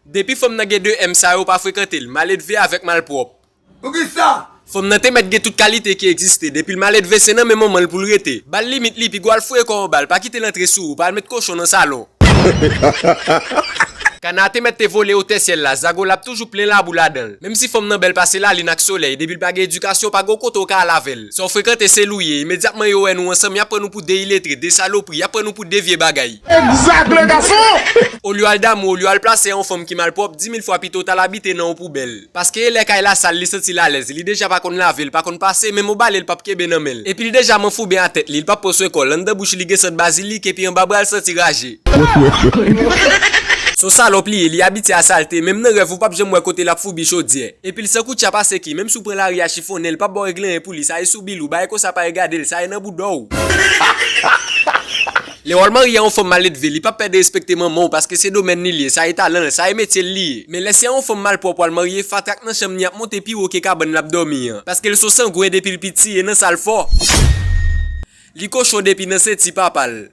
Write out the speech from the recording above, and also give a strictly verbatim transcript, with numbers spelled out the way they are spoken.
Depi fanm nan gen de M sa yo pa frekante l, maledve avèk malpwòp. Poukisa? Fanm nan te mèt gen tout kalite ki egziste, depi l maledve se nan men manman l pou l rete. Ba l limit li, piga w al foure kò w anba l, pa kite l antre sou ou, pa al met kochon nan salon. Kana te mèt te vole otè syèl la, zago l ap toujou plen labou ladan l. Menm si fanm nan bèl pase lalin ak solèy, depi l pa gen edikasyon, pa gen kote w ka al avè l. Sa w frekante se l ou ye, imedyatman yo wè nou ansanm, y ap pran nou pou de iletre, de salopri, y ap pran nou pou de vye bagay. Egzak, le gason! Olye w al damou, olye w al plase yon fanm ki malpwòp, di mil fwa pito w t al abite nan yon poubèl. Paske e lè kay la sal, li santi l alèz, li deja pa konn lave, l pa konn pase, menm yon bale l p ap kenbe nan men l. Epi l deja manfouben a tèt li, l p ap pran swen kò l, anndan bouch li gen sant bazilik, epi anba bra l santi raje. Se yon salòp li ye, li abitye a salte, menm nan rèv ou p ap janm wè kote l ap foubi chodyè. Epi l san koutcha pase ki, menm si w pran lari a chifonnen, l p ap ba w regle anyen pou li, sa e sou bil ou, bagay konsa pa regade l, sa e nan bouda w. Lè w al marye a yon fanm maledve, li p ap pè derespekte manman w paske se domèn li l ye, sa e talan l, sa e metye l li ye. Men lè se a yon fanm malpwòp w al marye, fatra k nan chanm li ap monte pi wo ke kabann l ap dòmi an, paske l se yon sangwen depi l piti e nan sa l fò. Li kochon depi nan senti papa l.